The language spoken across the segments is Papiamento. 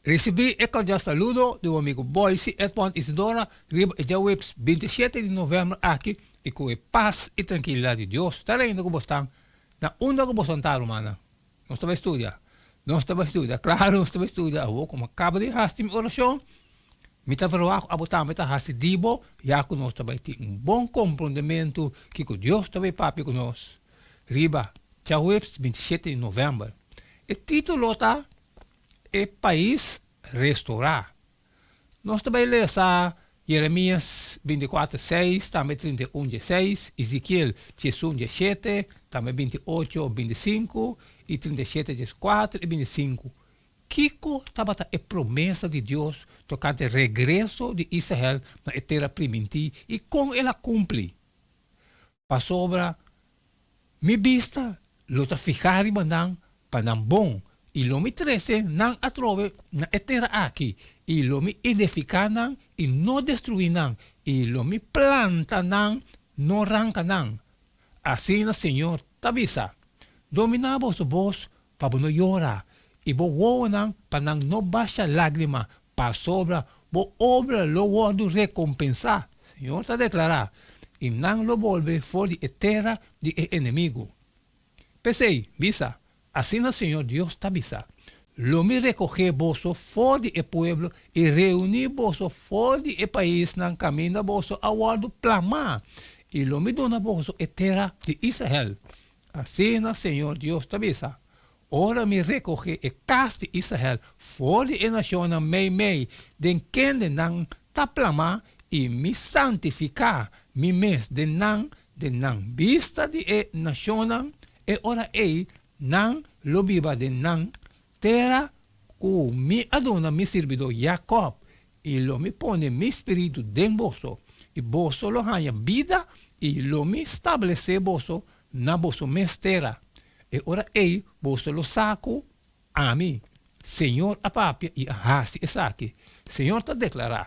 Risibí e kordial saludo di bo amigu Boyce Edmond Isidora riba e djaweps 27 di novèmber aki i ku e pas i trankilidat di Dios ta reina ku bo stan na unda ku boso ta rumannan. Nos ta bai studia. Nos ta bai studia. Klaro nos ta bai studia. Awor ku mi a kaba di hasi mi orashon, mi ta verwagt ku abo tambe ta hasi di bo, ya ku nos ta bai tin un bon komprondementu kiko Dios ta bai papia ku nos riba djaweps 27 di novèmber. E título ta E Pais Restorá. Nos ta bai lesa Jeremias 24, 6, tambe 31, 16, Ezekiel 11, 17, tambe 28, 25 i 37, 14 i 25. Kiko tabata e promesa di Dios tokante regreso di Israel na e Tera Primintí i kon el a kumpli? Pasobra Mi bista lo ta fihá riba nan pa nan bon, i lo Mi trese nan atrobe na e tera aki, i lo Mi edifiká nan i no destruí nan, i lo Mi planta nan, no ranka nan. Asina Señor ta bisa, Dominá boso bos pa bo no yora, i bo wowonan pa nan no basha lágrima, pasobra bo obra lo wòrdu rekompensá, Señor ta deklará, i nan lo bolbe for di e tera di e enemigu. P'esei, bisa, Asina Señor Dios ta bisa, Lo mi rekohé boso for di e pueblo i reuní boso for di e paisnan kaminda boso a wòrdu plamá, i lo mi duna boso e tera di Israel. Asina Señor Dios ta bisa, Ora mi rekohé e kas di Israel for di e nashonnan meimei den kende nan ta plamá i mi santifiká mi mes den nan den nan bista di e nashonnan, e ora ei nan lo biba den nan tera ku mi a duna mi sirbidó Jakòb, i lo mi pone mi spiritu den boso, i boso lo haña bida, i lo mi stablesé boso na boso mes tera. E ora ei boso lo sa ku Ami, Señor, a papia i a hasi esaki, Señor ta deklará.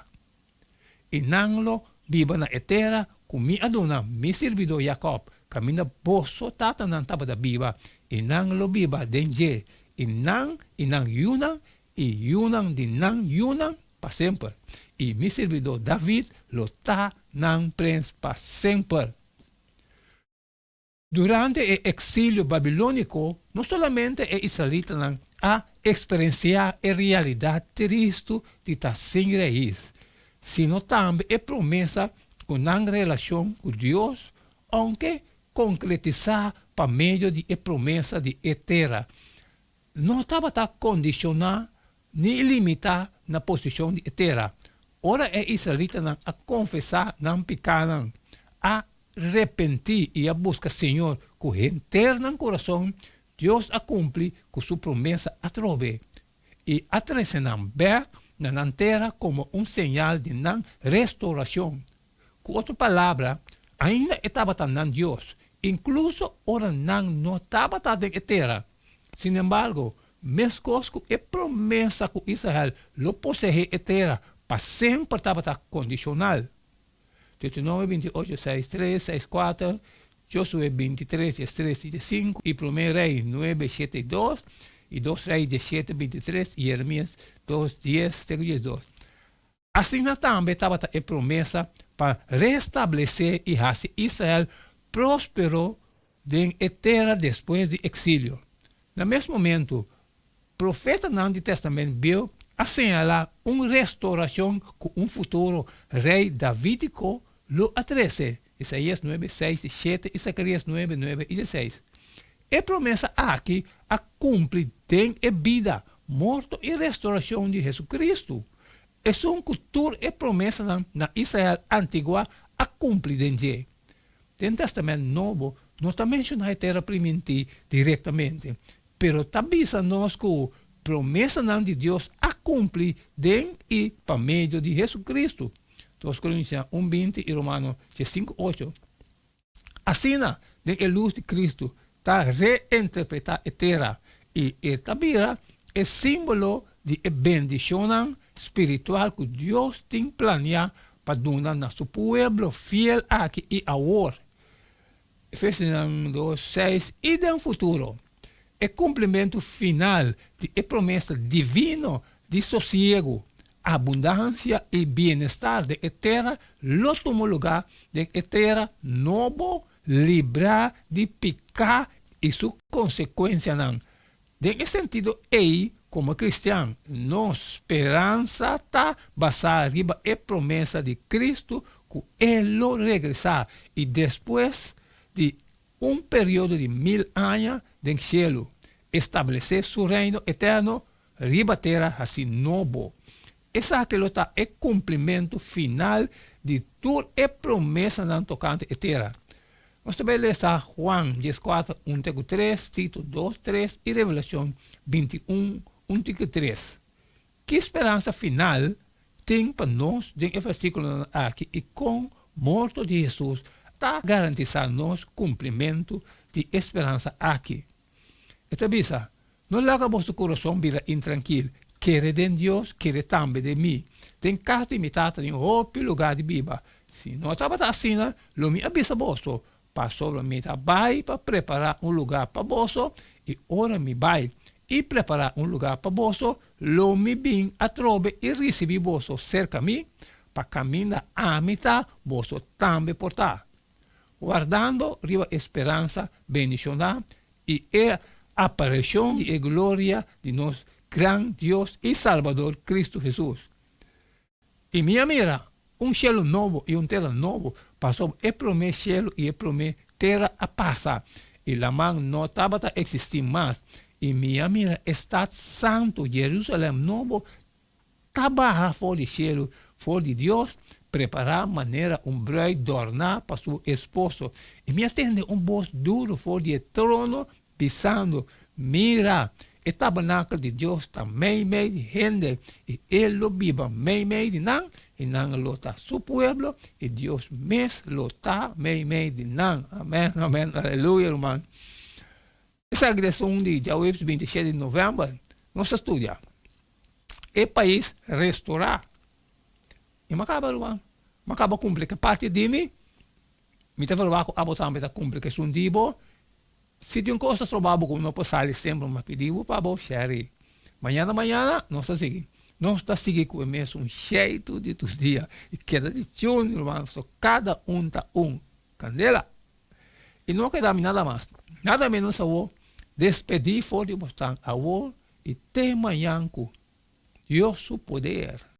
I nan lo biba na e tera ku mi a duna mi sirbidó Jakòb, kaminda boso tatanan tabata biba, i nan lo biba den dje, i nan i nan yunan i yunan di nan yunan pa semper, i mi sirbidó David lo ta nan prens pa semper. Durante e eksilio babilóniko, no solamente e israelitanan a eksperensiá e realidat tristu di ta sin rais, sino tambe e promesa ku nan relashon ku Dios, ounke konkretisá pa medio di e promesa di e tera, no tabata kondishoná ni limitá na posishon di e tera. Ora e israelitanan a konfesá nan pikánan, a repentí i a buska Señor ku henter nan kurason, Dios a kumpli ku su promesa atrobe i a trese nan bèk na nan tera komo un señal di nan restourashon. Ku otro palabra, ainda e tabata nan Dios, inkluso ora nan no tabata den e tera. Sinembargo, meskos ku e promesa ku Israel lo poseé e tera pa semper tabata kondishonal, Deuteronomio 28, 6, 3, 6, 4, Josué 23, 13 i 15, i Promé Rei 9, 7 i 2, i 2 Rei 17, 23, i Jeremias 2, 10 te ku 12. Asina tambe tabata e promesa pa restablesé i hasi Israel próspero den e tera despues di eksilio. Na mes momentu, profetanan di Tèstamènt Bieu a señalá un restourashon ku un futuro rei davídiko lo a trese, Isaías 9, 6 i 7 i Zacarías 9, 9 i 16. E promesa aki a kumpli den e bida, morto i restourashon di Hesukristu, esun ku tur e promesanan na Israel antiguá a kumpli den dje. Den Tèstamènt Nobo no ta menshoná e Tera Primintí direktamente, pero ta bisa nos ku promesanan di Dios a kumpli den i pa medio di Hesukristu, 2 Korintianan 1, 20 i Romano 5, 8. Asina, den e lus di Kristu ta reinterpretá e tera i e ta bira e símbolo di e bendishonnan spiritual ku Dios tin planiá pa duna na su pueblo fiel aki i awor, Efesionan 2, 6, i den futuro. E kumplimentu final di e promesa divino di sosiegu, abundansia i bienestar den e tera lo tuma lugá den e tera nobo librá di piká i su konsekuensianan. Den e sentido ei, komo kristian, nos speransa ta basá riba e promesa di Kristu ku e lo regresá i despues di un periodo di mil aña den shelu, establesé su Reino eterno riba tera hasi nobo. Esaki lo ta e kumplimentu final di tur e promesanan tokante e tera. Nos ta bai lesa Juan dieskuater, un te ku tres, Tito dos, tres i Revelashon bintiun, un te ku tres. Ki speransa final tin pa nos den e versíkulonan aki i kon morto di Hesus ta garantisá nos kumplimentu di e speransa aki? E ta bisa, No laga boso kurason bira intrankil. Kere den Dios, kere tambe den mi. Den kas di mi Tata tin hopi lugá di biba. Si no tabata asina, lo mi a bisa boso, pasobra mi ta bai pa prepará un lugá pa boso, i ora mi bai i prepará un lugá pa boso, lo mi bin atrobe i risibí boso serka mi, pa kaminda ami ta, boso tambe por ta. Wardando riba e speransa bendishoná i e apareshon di e gloria di nos gran Dios i Salbador Kristu Hesus. I mi a mira un shelu nobo i un tera nobo, pasobra e promé shelu i e promé tera a pasa, i laman no tabata eksistí mas. I mi a mira e stat santu, Jerusalèm nobo, Ta baha for di shelu, for di Dios, prepará manera un brùid dòrná pa su esposo. I mi a tende un bos duru for di e trono bisando, Mira, e tabernakel di Dios ta meimei di hende, i E lo biba meimei di nan, i nan lo ta Su pueblo, i Dios mes lo ta meimei di nan. Amèn, amèn, aleluya, ruman. Esaki ta esun di djaweps 27 di novèmber. Nos ta studia E pais restorá. I m'a kaba ruman. M'a kaba kumpli ku e parti di mi. Mi ta verwagt ku abo tambe ta kumpli ku esun di bo. Si tin un kos ta stroba bo ku no por sali semper, m'a pidi bo pa bo share. Mañana mañana nos ta sigui. Nos ta sigui ku e mesun sheitu di tur dia. I keda di tune ruman, pasobra kada un ta un kandela. I no keda mi nada mas, nada menos awor, despedí for di bosnan awor i te mañan ku Dios su poder.